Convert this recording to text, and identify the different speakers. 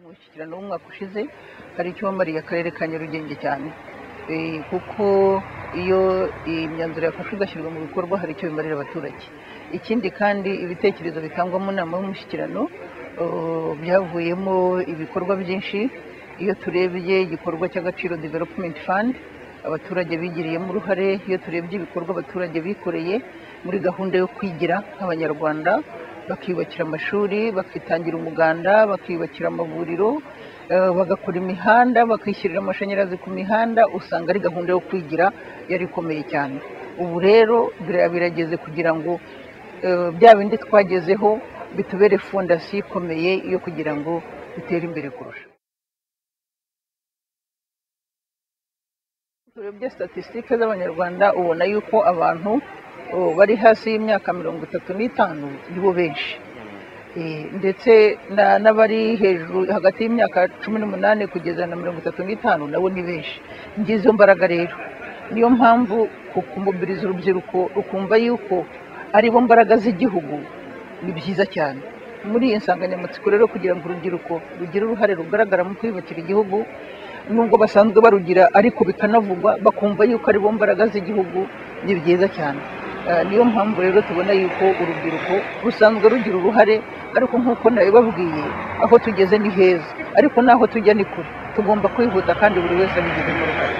Speaker 1: Umushyikirano w'umwaka ushize hari icyo wamariye akarere ka Nyarugenge cyane, kuko iyo imyanzuro yafashwe igashyirwa mu bikorwa hari icyo bimarira abaturage. Ikindi kandi ibitekerezo bitangwa mu nama y'umushyikirano byavuyemo ibikorwa byinshi. Iyo turebye igikorwa cy'Agaciro Development Fund abaturage bigiriyemo uruhare, iyo turebye ibikorwa abaturage bikoreye muri gahunda yo kwigira nk'Abanyarwanda, bakiyubakira amashuri, bakitangira umuganda, bakiyubakira amavuriro, bagakora imihanda, bakishyirira amashanyarazi ku mihanda, usanga ari gahunda yo kwigira yari ikomeye cyane. Ubu rero birageze kugira ngo bya bindi twagezeho bitubere fondasiyo ikomeye yo kugira ngo dutere imbere kurusha. Turebye statisitike z'Abanyarwanda ubona yuko abantu bari hasi y'imyaka 35 nibo benshi, ndetse n'abari hejuru hagati y'imyaka 18 kugeza na 35 nabo ni benshi. Ngizo mbaraga rero niyo mpamvu kumobiriza urubyiruko rukumva yuko aribo mbaraga z'igihugu ni byiza cyane. Muri iyi nsanganyamatsiko rero kugira ngo urubyiruko rugire uruhare rugaragara mu kwiyubakira igihugu, nubwo basanzwe barugira ariko bikanavugwa bakumva yuko aribo mbaraga z'igihugu, ni byiza cyane. Niyo mpamvu rero tubona yuko urubyiruko rusanzwe rugira uruhare, ariko nk'uko nabibabwiye aho tugeze ni heza, ariko n'aho tujya ni kure, tugomba kwihuta kandi buri wese abigizemo uruhare.